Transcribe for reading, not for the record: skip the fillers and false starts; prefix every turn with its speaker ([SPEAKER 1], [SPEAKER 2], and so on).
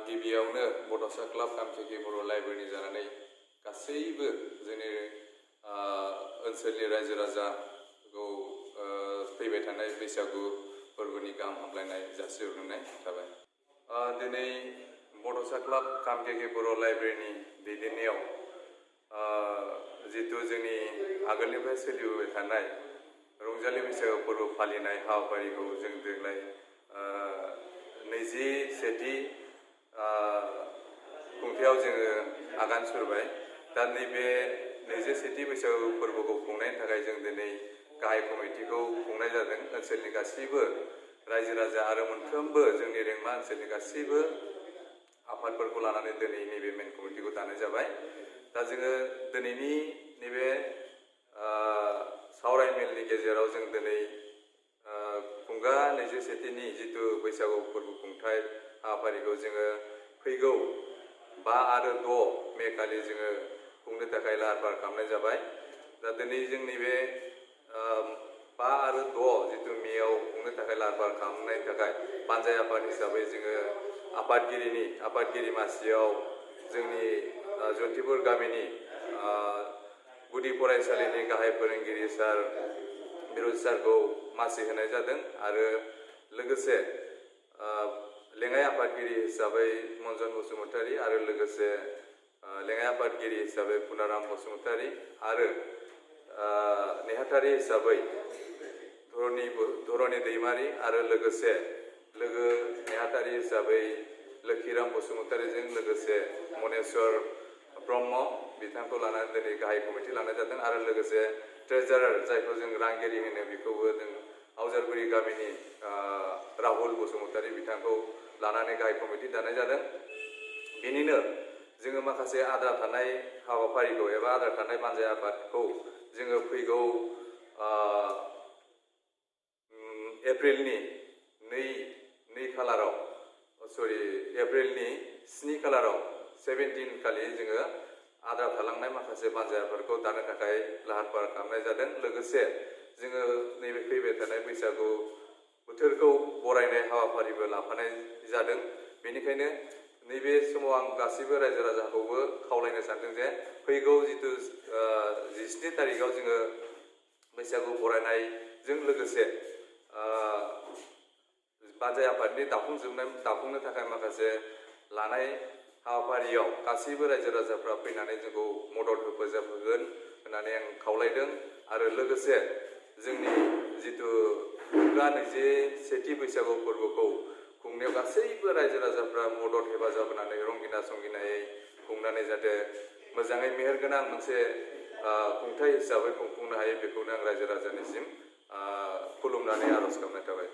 [SPEAKER 1] गिबियावनो बड'सा क्लाब कामखेखि बर' लाइब्रेरि जानानै गासैबो जोंनि ओनसोलनि रायजो राजाखौ फैबाय थानाय बैसागु फोरबोनि गाहाम हामलायनाय जासिहरनाय थाबाय। दिनै बड'सा क्लाब कामखेखि बर' लाइब्रेरिनि दैदेननायाव जितु जोंनि आगोलनिफ्राय सोलिबोबाय थानाय रंजालि बैसागु फोरबो फालिनाय हाबाफारिखौ जों देग्लाय 21थि खुंथायाव जोङो आगान सुरबाय। दा नैबे 21थि बैसागु फोरबोखौ खुंनायनि थाखाय जों दिनै गाहाय कमिटिखौ खुंनाय जादों। ओनसोलनि गासैबो रायजो राजा आरो मोनफ्रोमबो जोंनि रेंमा ओनसोलनि गासैबो आफादफोरखौ लानानै दिनै नैबे मेन कमिटिखौ दानाय जाबाय। दा जोङो दिनैनि नैबे सावरायमेलनि गेजेराव जों दिनै खुंगा 21थिनि जितु बैसागु फोरबो खुंथाय हाबाफारिखौ जोङो फैगौ 5 आरो 6 मे खालि जोङो खुंनो थाखाय लाहार फाहार खालामनाय जाबाय। दा दिनै जोंनि बे 5 आरो 6 जितु मेयाव खुंनो थाखाय लाहार फाहार खालामनायनि थाखाय पान्जाय आफाद हिसाबै जोङो आफादगिरि मासियाव जोंनि जन्थिपुर गामिनि गुदि फरायसालिनि गाहाय फोरोंगिरि सार बिरज सारखौ मासि होनाय जादों आरो लोगोसे लेङाइ आफादगिरि हिसाबै मनजन बसुमतारी आरो लोगोसे लेङाइ आफादगिरि हिसाबै पुनाराम बसुमतारी आरो नेहाथारि हिसाबै धरणी दैमारी आरो लोगोसे लोगो नेहाथारि हिसाबै लोखिराम बसुमतारीजों लोगोसे मनेश्वर ब्रह्म बिथांखौ लानानै दिनै गाहाय कमिटि लानाय जादों आरो लोगोसे ट्रेजारार जायखौ जों रांगिरि होनो बेखौबो जों आवजारगुरि गामिनि राहुल बसुमतारी बिथांखौ लानानै गाहाय कमिटि दानाय जादों। बेनिनो जोङो माखासे आद्रा थानाय हाबाफारिखौ एबा आद्रा थानाय पान्जाय आफादखौ जोङो फैगौ एप्रिलनि 7 खालाराव 17 खालि जोङो आद्रा थालांनाय माखासे पान्जाय आफादखौ दानो थाखाय लाहार फाहार खालामनाय जादों। लोगोसे जोङो नैबे फैबाय थानाय बैसागु बोथोरखौ बरायनाय हाबाफारिबो लाफानाय जादों। बेनिखायनो नैबे समाव आं गासैबो रायजो राजाखौबो खावलायनो सानदों जे फैगौ जितु 17 तारिखआव जोङो बैसागु बरायनायजों लोगोसे पान्जाय आफादनि दाफुंनो थाखाय माखासे लानाय हाबाफारियाव गासैबो रायजो राजाफ्रा फैनानै जोंखौ मदद हेफाजाब होगोन होननानै आं खावलायदों आरो लोगोसे जोंनि जितु खुंगा 21थि बैसागु फोरबोखौ खुंनायाव गासैबो रायजो राजाफ्रा मदद हेफाजाब होनानै रंगिना संगिनायै खुंनानै जाहाथे मोजाङै मेहेरगोनां मोनसे खुंथाय हिसाबै खुंफुंनो हायो बेखौनो आं रायजो राजानिसिम खुलुमनानै आर'ज गाबनाय थाबाय।